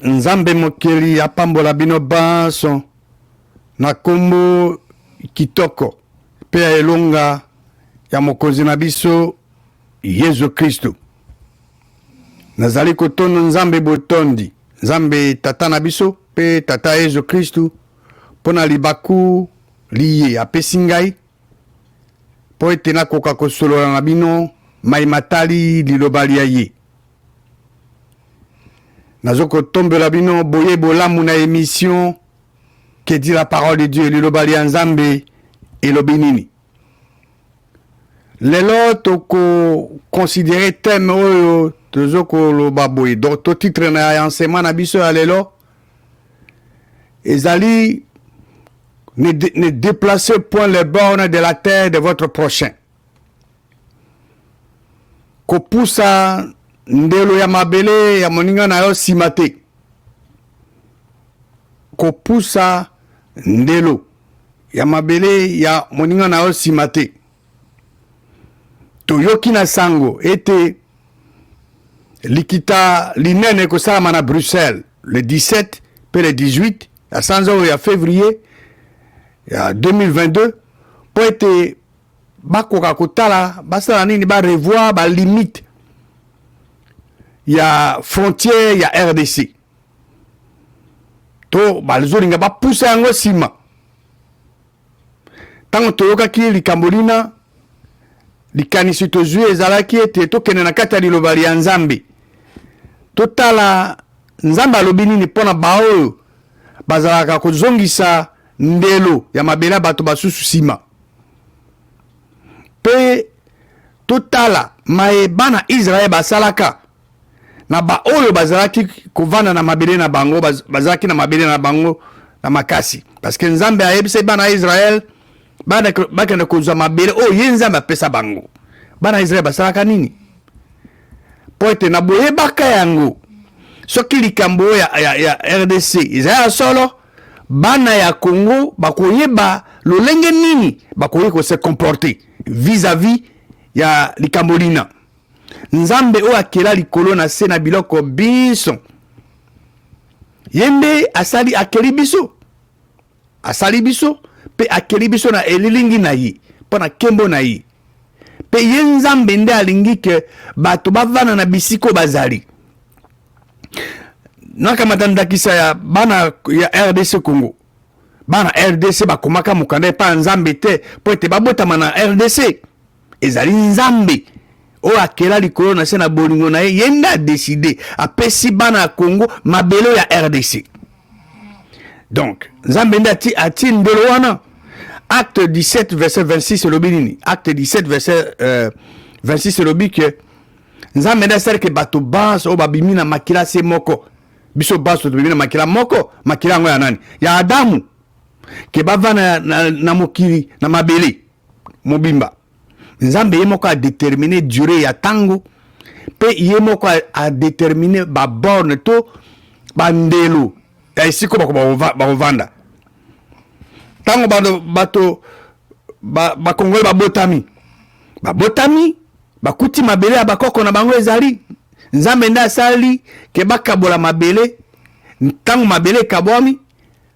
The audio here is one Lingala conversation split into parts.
Nzambe mokeli apambola bino banso na kombo kitoko mpe ya elonga ya mokonzi na biso Yezu Kristu. Nazali kotondo Nzambe botondi, Nzambe Tata na biso mpe Tata Yezu Kristu mpo na libaku liye apesi ngai mpo ete nakoka kosolola na bino mai matali liloba lya ye. Nazo kotombela bino boye bolamu na emission Que dit la parole de Dieu, liloba lya Nzambe elobi nini? Lelo toko considérer thème oyo tozo koloba boye, donc to titre na enseignement na biso ya lelo ezali ne, ne déplacez point les bornes de la terre de votre prochain. Kopusa ndelo ya mabele ya moninga na yo nsima te. Kopusa ndelo ya mabele ya moninga na yo nsima te. Toyoki na sango ete likita linene ekosalama na Bruxelles le 17 mpe le 18 ya sanza oyo ya février ya 2022 mpo ete bakoka kotala basala nini ba revoir ba limite ya frontière ya RDC to bazolinga bapusa yango nsima. Ntango toyokaki likambo lina, likanisi tozwi ezalaki ete tokende na kati ya liloba lya Nzambe, totala Nzambe alobi nini mpo na baoyo bazalaka kozongisa ndelo ya mabele ya bato basusu nsima, mpe totala maye bana Israele basalaka na baoyo bazalaki kovanda na mabele na bango, bazalaki na mabele na bango na makasi, parce que Nzambe ayebisaki bana ya Israele bakende kozwa mabele oyo ye Nzambe apesa bango. Bana ya Israele basalaka nini? Mpo ete na boyebaka yango, soki likambo oyo ya, ya, ya RDC ezali ya solo, bana ya Congo bakoyeba lolenge nini bakoki ko se comporter vis-à-vis ya likambo lina. Nzambe oyo akela likolo na se na biloko binso, ye nde asali akeli biso, asali biso mpe akeli biso na elilingi na ye mpo na nkembo na ye. Mpe ye Nzambe nde alingi ke bato bavanda na bisika oyo bazali. Nakamata ndakisa ya bana ya RDC Congo. Bana RDC bakomaka mokanda epai ya Nzambe te mpo ete babotama na RDC. Ezali Nzambe oyo akela likolo na se na bolingo na ye, ye nde adeside apesi bana ya Congo mabele ya RDC. Donc Nzambe nde ati, ati ndelo wana. Acte 17 verset 26 elobi nini? Acte 17 verset 26 elobi ke Nzambe nde asali ke bato banso oyo babimi na makila se moko, biso banso tobimi na makila moko, makila yango ya nani? Ya Adamu, ke bavanda na, na, na mokili na mabele mobimba. Nzambe ye moko adetermine durée ya tango mpe ye moko adetermine ba borne to bandelo ya esika bakovanda. Ntango bato bakongole babotami, babotami bakuti mabele ya bakoko na bango ezali Nzambe nde asali ke bakabola mabele. Ntango mabele ekabwami,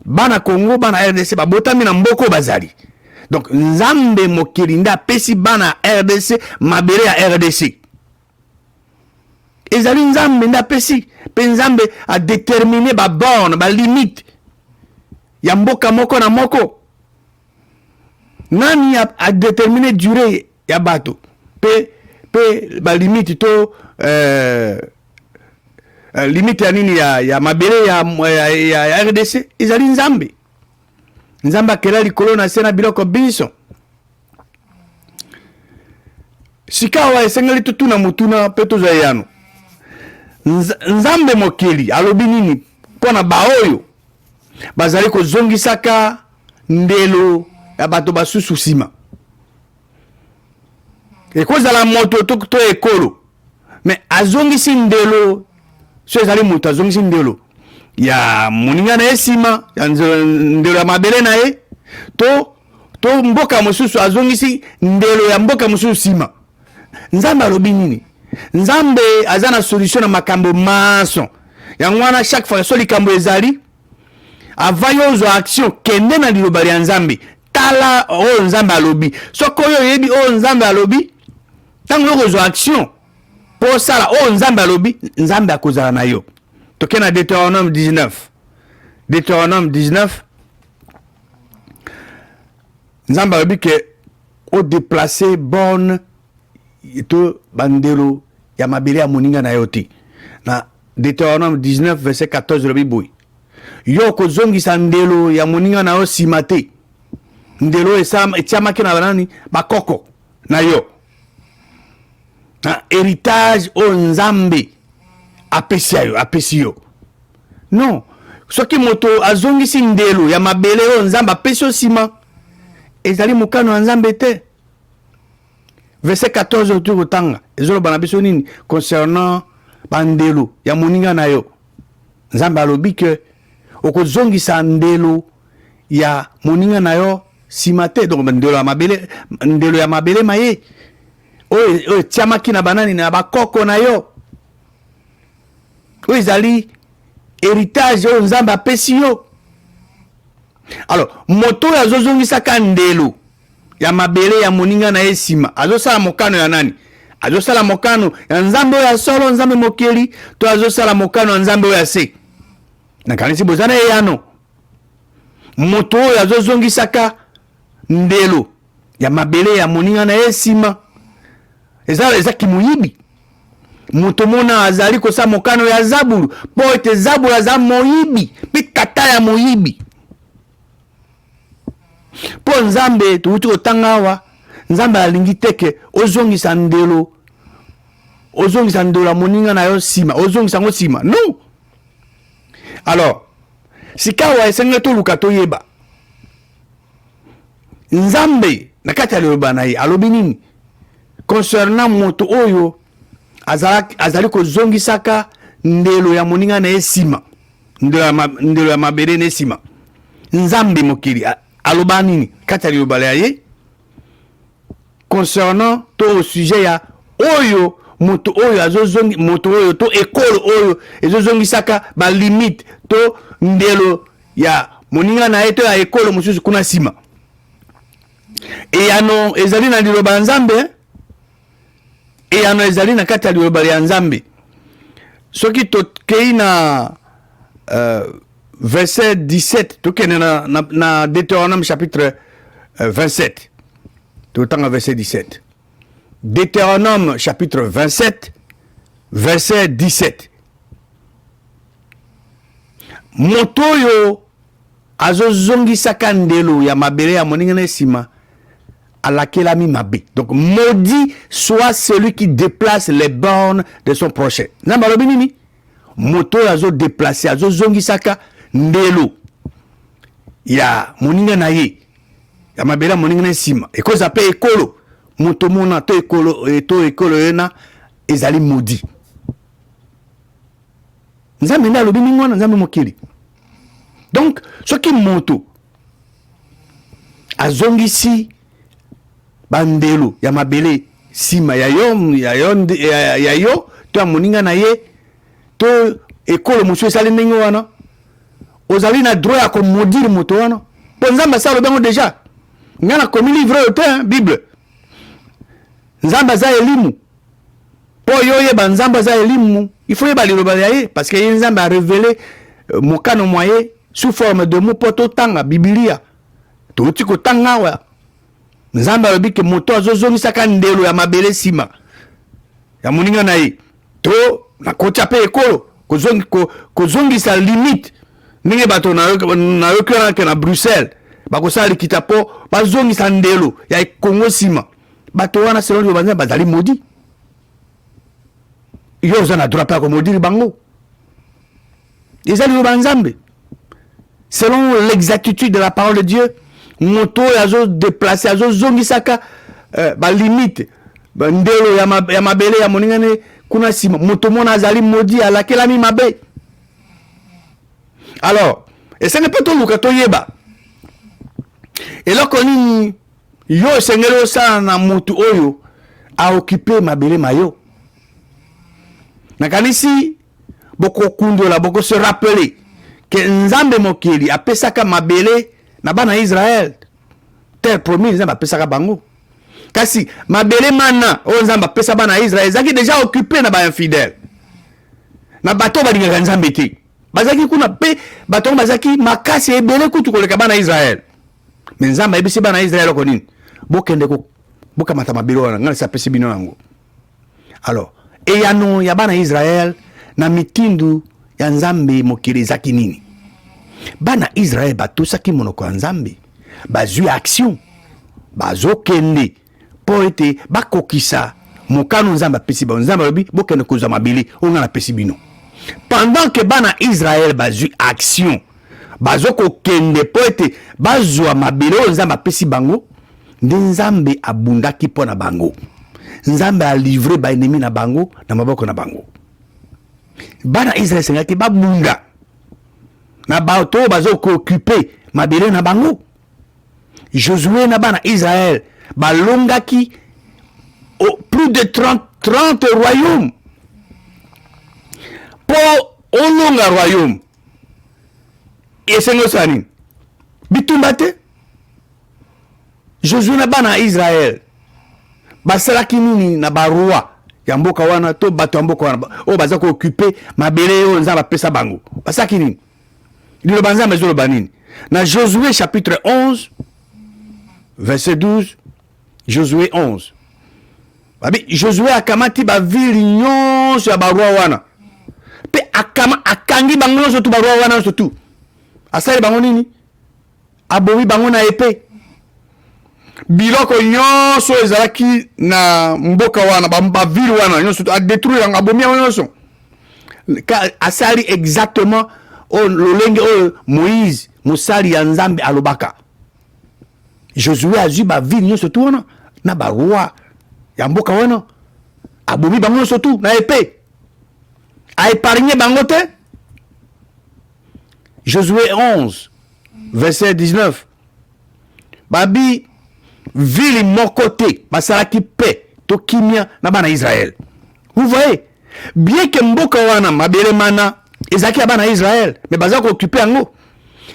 bana Congo, bana RDC babotami na mboka oyo bazali. Donc Nzambe mokeli nde apesi bana RDC mabele ya RDC. Ezali Nzambe nde apesi, mpe Nzambe adetermine ba borne, ba limite ya mboka moko na moko. Nani adetermine durée ya bato pe pe ba limite to limite ya nini ya, ya mabele ya, ya, ya, ya RDC ezali Nzambe. Nzambe akela likolo na se na biloko binso. Sikawa esengeli totuna motuna mpe tozwa eyano. Nzambe mokeli alobi nini mpo na baoyo bazali kozongisaka ndelo ya bato basusu nsima? Ekozala moto to, to ekolo, me azongisi ndelo. So ezali moto azongisi ndelo ya moninga na ye nsima ya ndelo ya mabele na ye, to to mboka mosusu azongisi ndelo ya mboka mosusu nsima. Nzambe alobi nini? Nzambe aza na solution na makambo manso. Yango wana chaque fois so likambo ezali, avant yo ozwa action, kende na liloba lya Nzambe, tala oyo Nzambe alobi. Soki oyo oyebi oyo Nzambe alobi, ntango yo kozwa action mpo osala oyo Nzambe alobi, Nzambe akozala na yo. Toke na Deutéronome 19. Deutéronome 19, Nzambe alobi ke odeplace borne to bandelo ya mabele ya moninga na yo te. Na Deutéronome 19 verset 14 elobi boye: yo okozongisa ndelo ya moninga na yo nsima te, ndelo etiamaki na banani? Bakoko na yo, na héritage oyo Nzambe apesi yo, apesi yo. Non, soki moto azongisi ndelo ya mabele oyo Nzambe apesi yo nsima, ezali mokano ya Nzambe te. Verset 14 oyo toki kotanga ezoloba na biso nini concernant bandelo ya moninga na yo? Nzambe alobi ke okozongisa ndelo ya moninga na yo nsima te. Donc ndelo ya mabele, ndelo ya mabele maye oyo etiamaki na banani? Na bakoko na yo, oyo ezali héritage oyo Nzambe apesi yo. Alors moto oyo azozongisaka ndelo ya mabele ya moninga na ye nsima, azosala mokano ya nani? Azosala mokano ya Nzambe oyo ya solo, Nzambe mokeli, to azosala mokano ya Nzambe oyo ya se? Nakanisi boza na eyano. Moto oyo azozongisaka ndelo ya mabele ya moninga na ye nsima, eza kimoyibi. Moto mona azali kosala mokano ya zabulu, mpo ete zabulu aza moyibi mpe tata ya moyibi. Mpo Nzambe, touti kotanga awa, Nzambe alingi te ke ozongisa ndelo, ozongisa ndelo ya moninga na yo nsima, ozongisa yango nsima, non. Alors sikawa esengeli toluka toyeba Nzambe na kati ya liloba na ye alobi nini concernant moto oyo azali kozongisaka ndelo ya moninga na ye nsima, ndelo ya mabele na ye nsima. Nzambe mokili aloba nini kati ya liloba ya ye concernant to au sujet ya oyo moto oyo azozongi, moto oyo to ekolo oyo ezozongisaka balimite to ndelo ya moninga na ye to ya ekolo mosusu kuna nsima? Eyano ezali na liloba ya Nzambe. Eyano ezali na kati ya liloba ya Nzambe. Soki tokei na verset 17, tokende na Deutéronome chapitre 27, totanga verset 17. Deutéronome chapitre 27 verset 17: moto oyo azozongisaka ndelo ya mabele ya moninga na nsima alakelami mabe. Donc maudit soit celui qui déplace les bornes de son prochain. Nzambe alobi nini? Moto oyo azodeplace, azozongisaka ndelo ya moninga na ye, ya mabele ya moninga na nsima, ekozala mpe ekolo, moto mona to ekolo, to ekolo yena ezali maudit. Nzambe nde alobi ndenge wana, Nzambe mokili. Donc soki moto azongisi bandelo ya mabele nsima ya yo, ya yo to ya moninga na ye to ekolo mosusu esali ndenge wana, ozali na droit ya komaudire moto wana, mpo Nzambe asi alobi yango déjà. Ngai nakomi livre oyo te, Bible. Nzambe aza elimu. Mpo yo oyeba Nzambe aza elimu, il faut yeba liloba ya ye, parce que ye Nzambe arévéler mokano mwa ye sous forme de mot mpo totanga Bibilia. Touti kotanga awa, Nzambe alobi ke moto azozongisaka ndelo ya mabele nsima ya moninga na ye to nakotia mpe ekolo, kozongisa limite ndenge bato nayoki wana ke na Bruxelles bakosala likita mpo bazongisa ndelo ya Kongo nsima, bato wana selon liloba Nzambe bazali maudit. Yo oza na droit mpe ya komaudire bango. Eza liloba Nzambe. Selon l'exactitude de la parole de Dieu, moto oyo azodeplace, azozongisaka balimite, ndelo ya mabele ya moninga ne kuna nsima, moto mona azali maudit, alakelami mabe. Alors esenge mpe toluka toyeba eloko nini yo esengeli osala na motu oyo aoccuper mabele ma yo. Nakanisi. Bokokundola, boko se rappeler ke Nzambe mokeli apesaka mabele na bana Israël, terre promise Nzambe apesaka bango. Kasi mabele mana oyo Nzambe apesa bana Israël ezalaki déjà occupé na ba infidèles, na bato oyo balingaka Nzambe te. Bazalaki kuna mpe bato yango bazalaki makasi ebele kutu koleka bana Israël. Mais Nzambe ayebisi bana Israël eloko nini? Bokende bokamata mabele wana, ngai nasi apesi bino yango. Alors eyano ya bana Israël na mitindu ya Nzambe mokili ezalaki nini? Bana Israël batosaki monoko ya Nzambe, bazwi action, bazokende mpo ete bakokisa mokano Nzambe apesi bango. Nzambe alobi bokende kozwa mabele oyo ngai napesi bino. Pendant que bana Israël bazwi action, bazokokende mpo ete bazwa mabele oyo Nzambe apesi bango, nde Nzambe abundaki mpo na bango. Nzambe alivre ba ennemi na bango na maboko na bango. Bana Israël esengaki babunda na bato oyo bazokooccupe mabele na bango. Josué na bana Israël balongaki au plus de 30 royaumes. Po olonga royaume esengi osala nini? Bitumba te. Josué na bana Israël basalaki nini na ba roi ya mboka wana to bato ya mboka wana oyo baza kooccupe mabele oyo Nzambe apesa bango? Basalaki nini? Liloba Nzambe ezoloba nini? Na Josué chapitre 11 verset 12, Josué 11, babi Josué akamati bavile nyonso ya baroi wana mpe akangi bango nyonso tu, baroi wana nyonso tu. Asali bango nini? Abomi bango na epe. Biloko nyonso ezalaki na mboka wana, bavile wana nyonso, adetruire yango, abomi yango nyonso. Asali exactement oyo lolenge oyo Moïse mosali ya Nzambe alobaka. Josué azwi bavile nyonso tu wana na baroi ya mboka wana, abomi bango nyonso tu na epe, aépargne bango te. Josué 11 verset 19, babi ville moko te basalaki paix to kimia na bana Israël. Vous voyez bien que mboka wana mabele mana ezalaki ya bana Israël, mais baza kooccupe yango.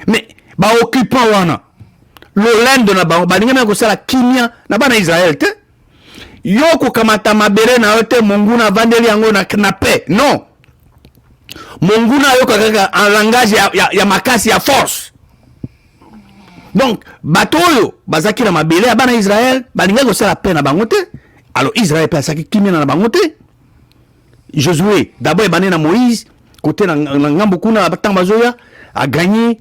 Mais baoccupant wana, lolendo na bango, balingami kosala kimia na bana Israël te. Yo kokamata mabele na yo te, monguna avandeli yango na paix. Non, monguna ayoka kaka en langage ya makasi, ya force. Donc bato oyo bazalaki na mabele ya bana Israël balingaki kosala paix na bango te. Alors Israël mpe asalaki kimia na bango te. Josué d'abord ebandi na Moïse kote na ngambo kuna, ntango bazoya agagné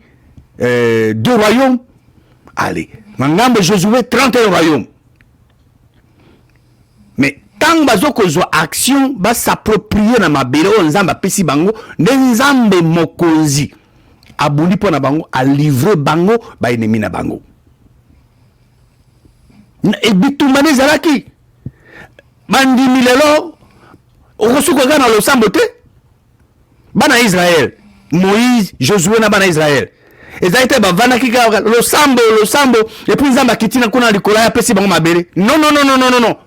deux royaumes. Allez, na ngambo Josué 31 royaumes. Mais ntango bazokozwa action, bas'approprie na mabele oyo Nzambe apesi bango, nde Nzambe mokonzi abundi mpo na bango, alivre bango baennemi na bango. Bitumba nde ezalaki. Bandimi lelo okosuka kaka na losambo te. Bana Israel, Moïse, Josué na bana Israel, ezali te bavandaki kaka losambo losambo et puis Nzambe akiti na kuna likolo, apesi bango mabele. Non, non, non, non, non, non.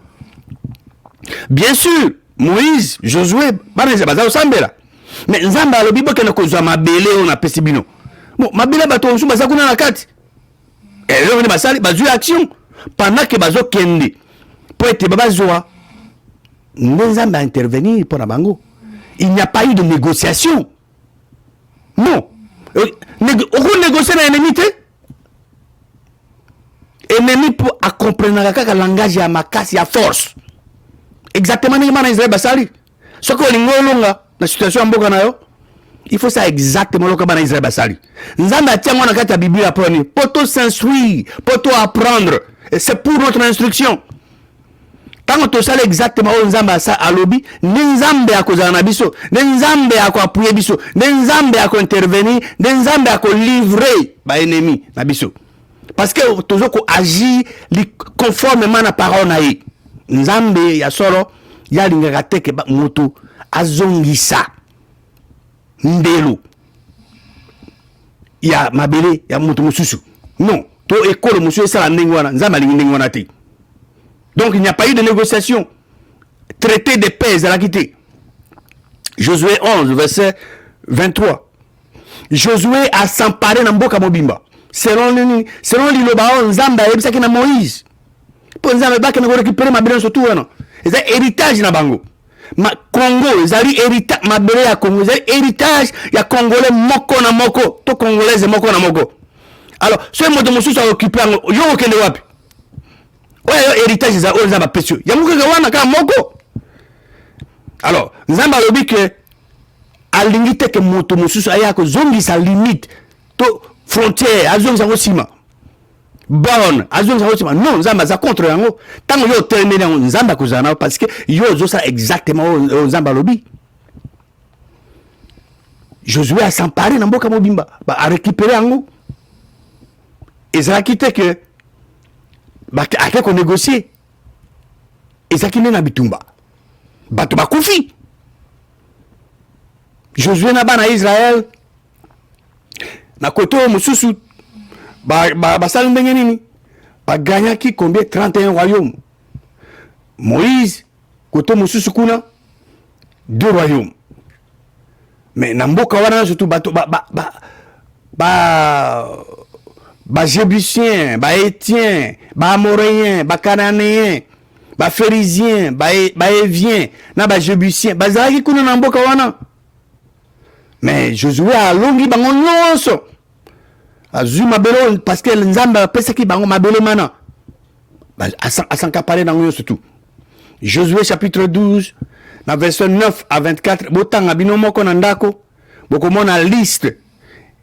Bien sûr, Moïse, Josué, bana Israel baza kosambela, mais Nzambe alobi bokende kozwa mabele oyo napesi bino. Bon, mabele bato mosusu baza kuna na kati. Eloko nini basali? Bazwi action. Pendant ke bazokende mpo ete bazwa, nde Nzambe aintervenir mpo na bango. Il n'y a pas eu de négociation, non. Okonégocie na ennemi te. Ennemi mpo akomprenaka kaka langage ya makasi, ya force, exactement ndenge bana Israel basali. Soki olingi olonga na situation ya mboka na yo, il faut ça exactement lokola bana Israel basali. Nzambe atia yango na kati ya Biblia mpo nini? Mpo to s'instruire, mpo to apprendre, et c'est pour notre instruction. Ntango tosala exactement oyo Nzambe alobi, nde Nzambe akozala na biso, nde Nzambe akoappuyer biso, nde Nzambe akointervenir, nde Nzambe akolivre baennemi na biso, parce que tozo koagir conformément na parole na ye. Nzambe ya solo, ye alingaka te ke moto azongisa ndelo ya mabele ya moto mosusu, non, to ekolo mosusu esala ndenge wana. Nzambe alingi ndenge wana te. Donc il n'y a pas eu de négociation, traité de paix ezalaki te. Josué 11 verset 23. Josué a s'emparer na mboka mobimba selon nini? Selon liloba oyo Nzambe ayebisaki na Moïse, mpo Nzambe bakende korécupérer mabele nyonso tu wana eza héritage na bango. Ma Congo ezali héritage, mabele ya Congo ezali héritage ya Congolais moko na moko to Congolaise moko na moko. Alors soki moto mosusu aoccupe yango, yo okende wapi? Oyo yo héritage eza oyo Nzambe apesi yo yango kaka wana kaka moko. Alors Nzambe alobi ke alingi te ke moto mosusu aya kozongisa limite to frontière, azongisa yango nsima, borne azongisa yango nsima. Non, Nzambe aza contre yango. Ntango yo otelemeli yango, Nzambe akozala na yo, parce que yo ozosala exactement oyo Nzambe alobi. Josué as'emparer na mboka mobimba, arécupéré yango. Ezalaki te ke ake konégocier, ezalaki nde na bitumba, bato bakufi. Josué na bana Israel na kote oyo mosusu basali ba, ba ndenge nini? Bagagnaki combien? 31 royaume. Moïse kote mosusu kuna, deux royaumes. Mais na mboka wana surtout bato ba, ba, ba, ba bajébusien, bahéthien, baamoréen, bacananéen, baphérisien, bahévien na bajébusien bazalaki kuna na mboka wana. Mais Josué alongi bango nyonso, azwi mabele oyo, parce que Nzambe apesaki bango mabele mana, as'accaparer nango nyonso tout. Josué chapitre 12 na verset 9 à 24, botanga bino moko na ndako, bokomona liste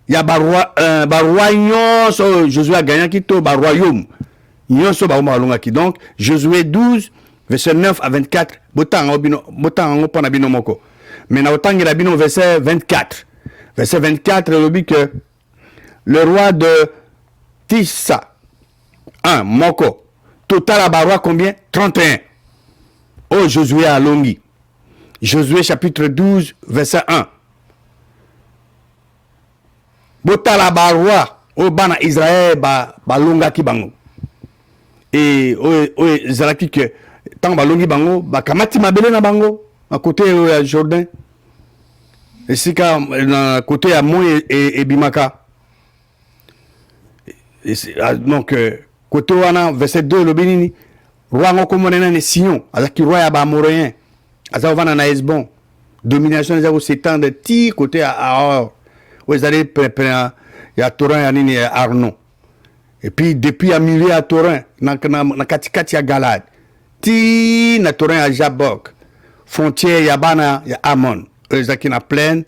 ya baroi baroi nyonso oyo Josué agagnaki to baroyaume nyonso bango balongaki. Donc Josué 12 verset 9 à 24, botanga yango bino, botanga yango mpo na bino moko. Mais na kotangela bino verset 24. Verset 24 elobi que le roi de Tisa 1 moko. Total baroi combien? 31 oyo Josué alongi. Josué chapitre 12 verset 1, botala baroi oyo bana Israel balongaki ba bango. E oyo ezalaki ke ntango balongi bango, bakamati mabele na bango na kote oyo ya Jourdain, esika na kote ya moi ebimaka. Donc kote wana, verset 2 elobi nini? Roi yango komona nani? Sihon, azalaki roi ya baamoréen, aza kovanda na Hesbon. Domination eza kos'étendre ti kote ya Aroër oyo ezali pene ya torrent ya nini, ya Arnon, et puis depuis ya milieu ya torrent na katikati ya Galad ti na torrent ya Jabok, frontière ya bana ya Amon oyo ezalaki na plaine,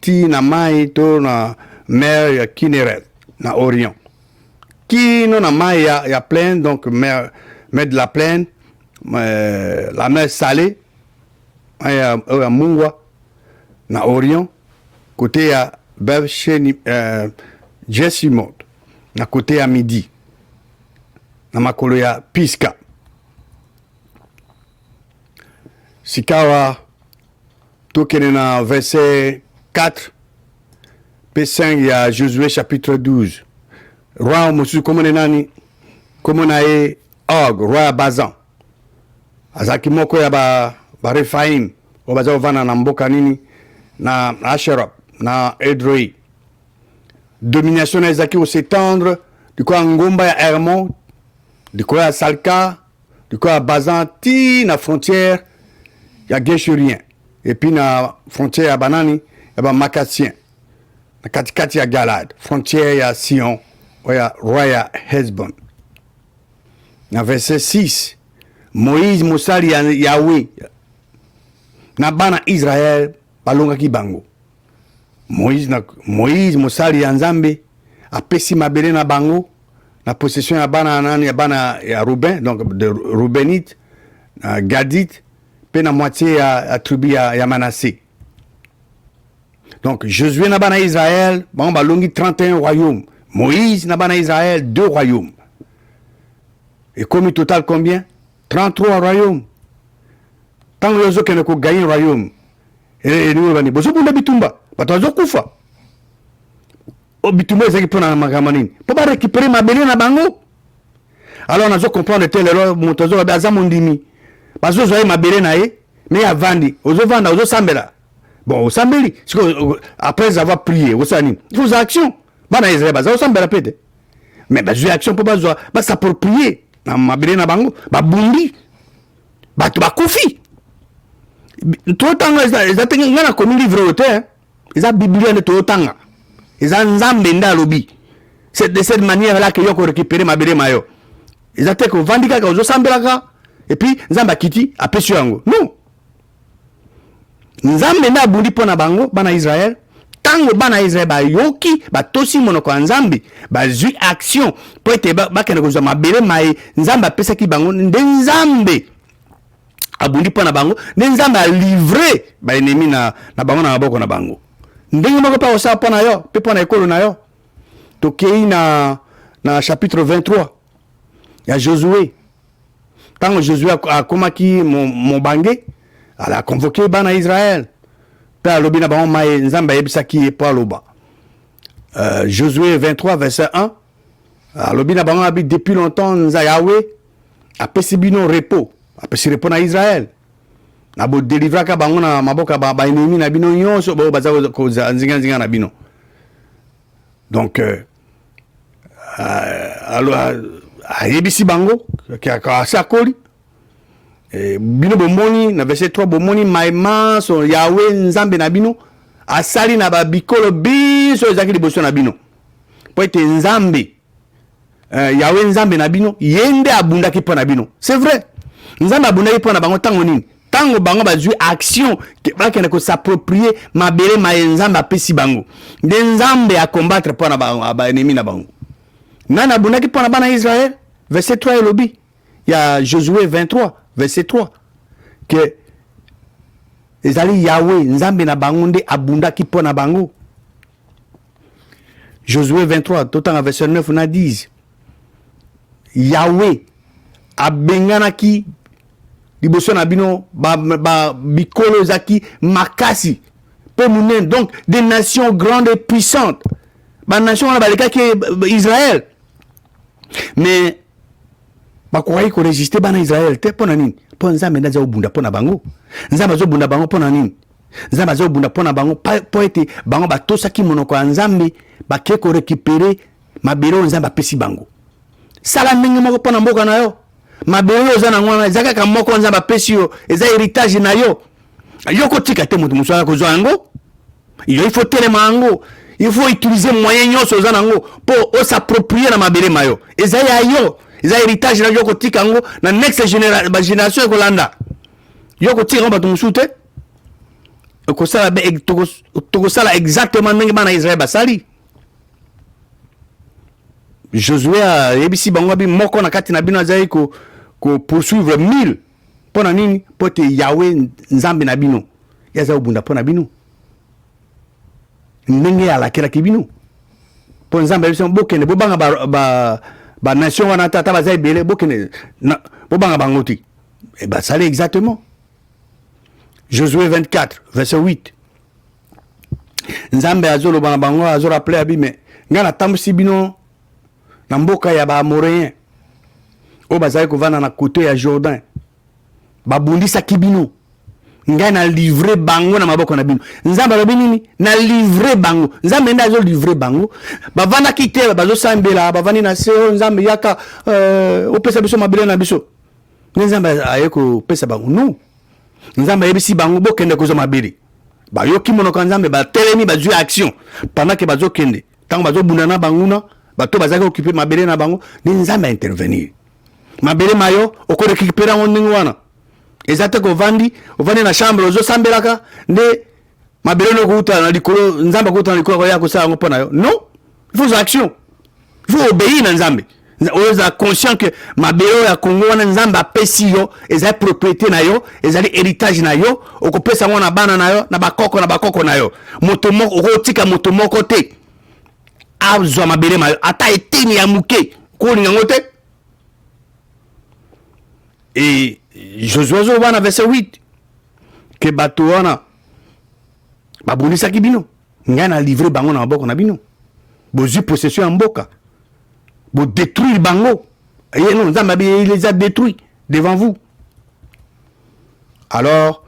ti na mai to na mer ya Kineret na orient, kino na mai ya plaine, donc mer de la plaine, la mer salée, oyo ya mungwa, na orient, côté ya Beth Jeshimot, na côté ya midi, na makolo ya Pisga. Sikawa tokende na verset 4 mpe 5 ya Josué chapitre 12. Roi mosusu komona nani? Komona ye Og, roi ya Bazan, azalaki moko ya barephaim ba oyo baza kovanda na mboka nini, na Asherop na Edrei. Domination na ezalaki kos'étendre likolo ya ngomba ya Hermon, likolo ya Salka, likolo ya Bazan, ti na frontière ya Geshurien, et puis na frontière ya banani, ya bamaakatien, na katikati ya Galad, frontière ya Sihon oyo ya roi ya Hesbon. Na verset 6, Moïse mosali ya Yawe na bana Israel balongaki bango. Moïse, na, Moïse mosali ya Nzambe apesi mabele na bango na possession ya bana nani? Ya bana ya Ruben, donc de Rubenite na Gadite mpe na moitié ya tribu ya Manassé. Donc Josué na bana Israël, bango balongi 31 royaumes. Moïse na bana Israël, deux royaumes. Ekomi total combien? 33 royaumes. Ntango yo ozokende kogagner royaume, elingi bani bozobunda bitumba, bato bazokufa. Bitumba ezalaki mpona makambo nini? Mpo barécupérer mabele na bango. Alors nazo comprendre te lelo moto azoba aza mondimi, bazozwa ye mabele na ye, me avandi, ozovanda, ozosambela. Bon, osambeli sikoyo, après avoir prié, osala nini? Il faut ozwa action. Bana ya Israel baza kosambela mpe te, mais bazwi action mpo bazwa, bas'approprier na mabele na bango. Babundi, bato bakufi. Totanga, eza te ngai nakomi livre oyo te, eza Biblia nde totanga, eza Nzambe nde alobi. C'est de cette manière là que yo korécupérer mabele ma yo. Eza te kovandi kaka, ozosambelaka, et puis Nzambe akiti, apesi yo yango. Non, Nzambe nde abundi mpo na bango, bana Israel. Ntango bana Israel bayoki, batosi monoko ya Nzambe, bazwi action mpo ete bakende kozwa mabele maye Nzambe apesaki bango, nde Nzambe abundi mpo na bango, nde Nzambe alivrer baennemi na bango na maboko na bango. Ndenge moko mpe akosala mpo na yo mpe mpo na ekolo na yo. Tokei na chapitre 23 ya Josué. Ntango Josué akomaki mobange, ala convoqué bana Israel mpe alobi na bango maye Nzambe ayebisaki ye mpo aloba. Josué 23 verset 1, alobi na bango, abi: "Depuis longtemps nza Yawe apesi bino repos, apesi repos na Israel na bodelivraka bango na maboko ya baennemi na bino nyonso oyo baza kozala nzinganzinga na bino." Donc ayebisi bango asi akoli. Bino bomoni na verset 3, bomoni maye manso Yawe Nzambe na bino asali na babikolo biso ezalaki liboso na bino, mpo ete Nzambe, Yawe Nzambe na bino, ye nde abundaki mpo na bino. C'est vrai, Nzambe abundaki mpo na bango ntango nini? Ntango bango bazwi action, bakende kos'approprier mabele maye Nzambe apesi bango, nde Nzambe acombattre mpo na baennemi na bango. Nani abundaki mpo na bana ya Israel? Verset 3 elobi ya Josué 23 verset 3 ke ezali Yawe Nzambe na bango nde abundaki mpo na bango. Josué 23, totanga verset 9 na 10. Yawe abenganaki liboso na bino ba bikolo ezalaki makasi mpe monene, donc des nations grandes et puissantes. Banation wana balekaki Israel, mais bakokaki korésister bana Israel te. Mpo na nini? Mpo Nzambe nde aza kobunda mpo na bango. Nzambe azobunda bango mpo na nini? Nzambe azobunda mpo na bango mpo ete bango batosaki monoko ya Nzambe, bakei korécupérer mabele oyo Nzambe apesi bango. Sala ndenge moko mpo na mboka na yo. Mabele oyo oza nango wana eza kaka moko Nzambe apesi yo, eza héritage na yo. Yo kotika te moto mosusu aya kozwa yango. Yo, il faut telema yango, il faut utiliser moyen nyonso oza nango mpo os'approprier na mabele ma yo. Eza ya yo, eza héritage na yo. Kotika yango na next bagénération ekolanda yo, kotika yango bato mosusu te. Okosala, tokosala exactement ndenge bana Israel basali. Josué ayebisi bango, abi: "Moko na kati na bino azali kopoursuivre 1000." Mpo na nini? Mpo ete Yawe Nzambe na bino, ye aza kobunda mpo na bino ndenge alakelaki bino. Mpo Nzambe ayebisi: "Bokende, bobanga banation wana ata ata baza ebele, bokende, bobanga bango te." E basali exactement. Josué 24 verset 8, Nzambe azoloba na bango, azorappeler, abi: "Me ngai natambwisi bino na mboka ya Baamoréen oyo bazali kovanda na côté ya Jourdain. Babundisaki bino, ngai na livrer bango na maboko na bino." Nzambe alobi nini? Na livrer bango. Nzambe nde azolivrer bango. Bavandaki te, bazosambela, bavandi na se: "Oyo Nzambe, yaka opesa biso mabele na biso." Nde Nzambe aye kopesa bango? Non, Nzambe ayebisi bango: "Bokende kozwa mabele." Bayoki monoko ya Nzambe, batelemi, bazwi action. Pendant ke bazokende, ntango bazobunda na banguna, bato bazalaki occuper mabele na bango, nde Nzambe aintervenir. Mabele mayo, okorécupérer yango ndenge wana. Eza te kovandi, ovandi na chambre, ozosambelaka, nde mabele no ekouta na likolo, Nzambe akouta na likolo, akoya kosala yango mpo na yo. Non, il faut action, il faut obéir na Nzambe. Oyo ozala conscient ke mabele oyo ya Kongo wana Nzambe apesi yo, ezali propriété na yo, ezali héritage na yo. Okopesa yango na bana na yo, na bakoko na bakoko na yo. Moto moko, okotika moto moko te azwa mabele ma yo, ata eteni ya moke, kolinga yango te. E Josue azoloba na verset 8 ke bato wana babundisaki bino, ngai na livrer bango na maboko na bino, bozwi possession ya mboka, bodétruire bango. Ye non, Nzambe abi: "Il les a détruits devant vous." Alors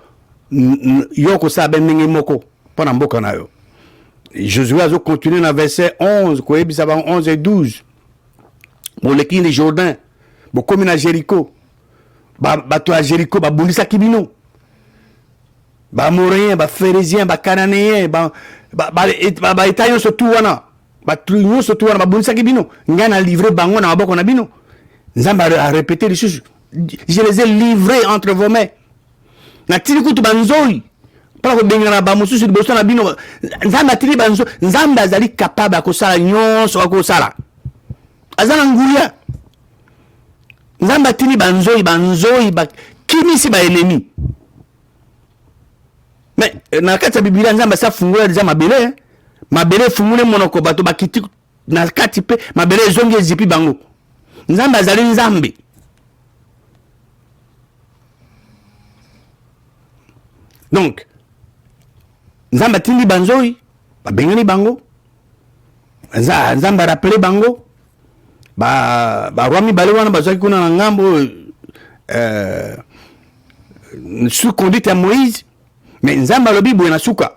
Yo okosala be ndenge moko mpo na mboka na yo. Josue azocontinue na verset 11 koyebisa bango, 11 et 12: boleki le Jourdain, bokomi na Jericho, bato ya Jericho babundisaki bino, Baamoréen, Baphérézien, Bacananéen, baeta nyonso tu wana, bato nyonso tu wana babundisaki bino. Ngai na livre bango na maboko na bino. Nzambe arépété lisusu: je les ai livrés entre vos mains. Natindi kutu banzoi mpona kobengana bamosusu liboso na bino. Nzambe atindi banzoi. Nzambe azali capable ya kosala nyonso akosala, aza na nguya. Nzambe atindi banzoi, banzoi bakimisi baennemi. Mais na kati ya Bibilia, Nzambe asi afungola deja mabele. Mabele efungoli monoko, bato bakiti na kati mpe mabele ezongi, ezipi bango. Nzambe azali Nzambe. Donc Nzambe atindi banzoi, babengani bango. Nzambe arappeler bango baroi mibale wana bazwaki kuna na ngambo sous conduite ya Moïse. Mais Nzambe alobi boye na suka: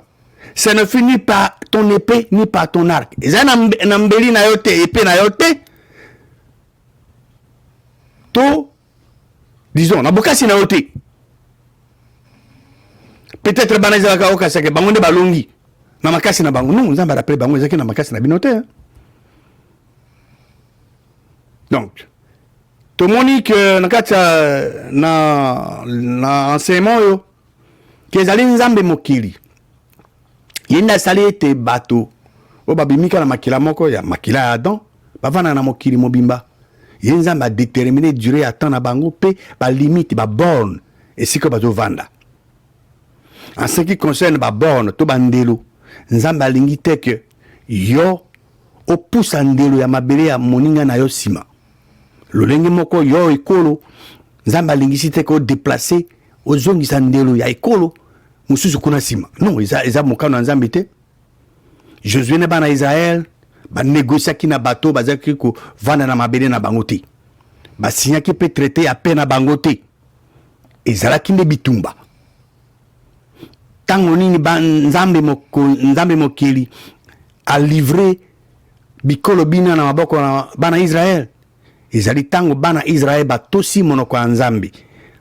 ça ne fut ni par ton épée ni par ton arc, eza na mbeli na yo te, épée na yo te, to disons na bokasi na yo te. Peut-être bana ezalaka okasaka bango nde balongi na makasi na bango. Non, Nzambe arappeler bango: ezalaki na makasi na bino te. Donc tomoni ke na kati ya na enseignement oyo ke ezali Nzambe mokili, ye nde asali ete bato oyo babimika na makila moko ya makila ya Adam bavanda na mokili mobimba. Ye Nzambe adétermine durée ya temps na bango mpe balimite, baborne esika bazovanda. En ce qui concerne baborne to bandelo, Nzambe alingi te ke yo opusa ndelo ya mabele ya moninga na yo nsima. Lolenge moko, yo ekolo, Nzambe alingisi te ke odéplacer, ozongisa ndelo ya ekolo mosusu kuna nsima. Non, eza mokano ya Nzambe te. Josue na bana Israel banégociaki na bato bazalaki kovanda na mabele na bango te, basinyaki mpe traité ya paix na bango te. Ezalaki nde bitumba. Ntango nini Nzambe mokili alivre bikolo bina na maboko na bana Israel? Ezali ntango bana Israel batosi monoko ya Nzambe,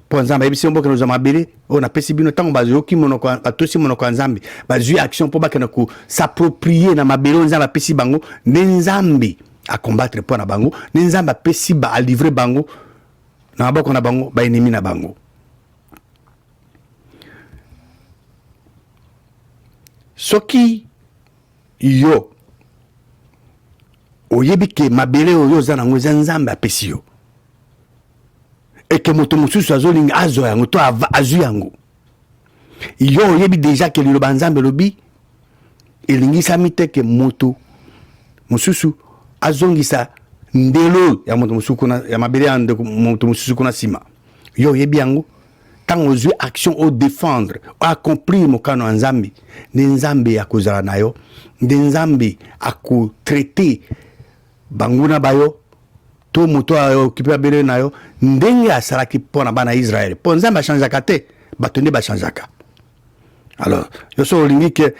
mpo Nzambe ayebisi: bokende kozwa mabele oyo napesi bino. Ntango bayoki monoko, batosi monoko ya Nzambe, bazwi action mpo bakende kos'approprier na mabele oyo Nzambe apesi bango, nde Nzambe acombattre mpo na bango, nde Nzambe apesi ba alivre bango na maboko na bango, baennemi na bango. Soki yo oyebi ke mabele oyo oza nango eza Nzambe apesi yo, eke moto mosusu azolinga azwa yango to azwi yango, yo oyebi deja ke liloba Nzambe elobi elingisami te ke moto mosusu azongisa ndelo ya moto mosusu kuna, ya mabele ya ndeko moto mosusu kuna nsima. Yo oyebi yango. Ntango ozwi action odéfendre, oaccomplir mokano ya Nzambe, nde Nzambe akozala na yo, nde Nzambe akotraiter banguna bayo to moto aokipe mabele na yo, ndenge asalaki mpo na bana Israele. Mpo Nzambe achangeaka te, bato nde bachangeaka. Alors yo so olingi ke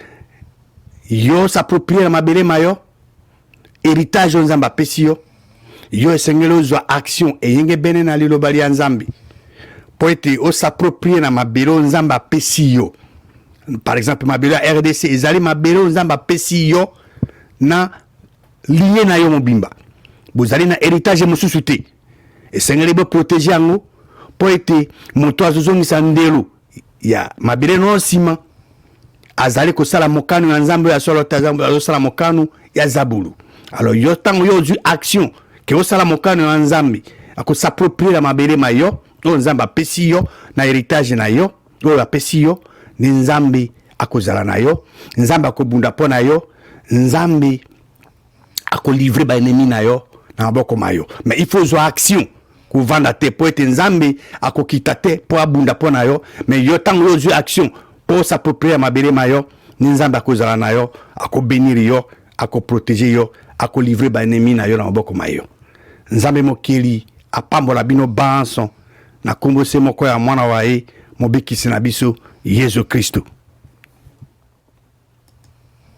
yo s'approprie na mabele ma yo, héritage oyo Nzambe apesi yo, yo esengeli ozwa action eyenge bene na liloba lia Nzambe mpo ete os'approprie na mabele oyo Nzambe apesi yo. Par exemple, mabele ya RDC ezali mabele oyo Nzambe apesi yo na lignée na yo mobimba. Bozali na héritage mosusu te. Esengeli boprotéger yango mpo ete moto azozongisa ndelo ya mabele no nsima azali kosala mokano ya Nzambe oyo ya solo te, azosala mokano ya zabulu. Alors yo, ntango yo ozwi action ke osala mokano ya Nzambe, akos'approprier na mabele ma yo oyo Nzambe apesi yo na héritage na yo oyo apesi yo, nde Nzambe akozala na yo, Nzambe akobunda mpo na yo, Nzambe akolivre baennemi na yo na maboko ma yo. Mais il faut ozwa action, kovanda te, mpo ete Nzambe akokita te mpo abunda mpo na yo. Mais yo, ntango yo ozwi action mpo os'approprie ya mabele ma yo, nde Nzambe akozala na yo, akobénir yo, akoprotéger yo, akolivre baennemi na yo na maboko ma yo. Nzambe mokeli apambola bino banso na nkombo se moko ya Mwana wa ye, Mobikisi na biso, Yesu Kristo.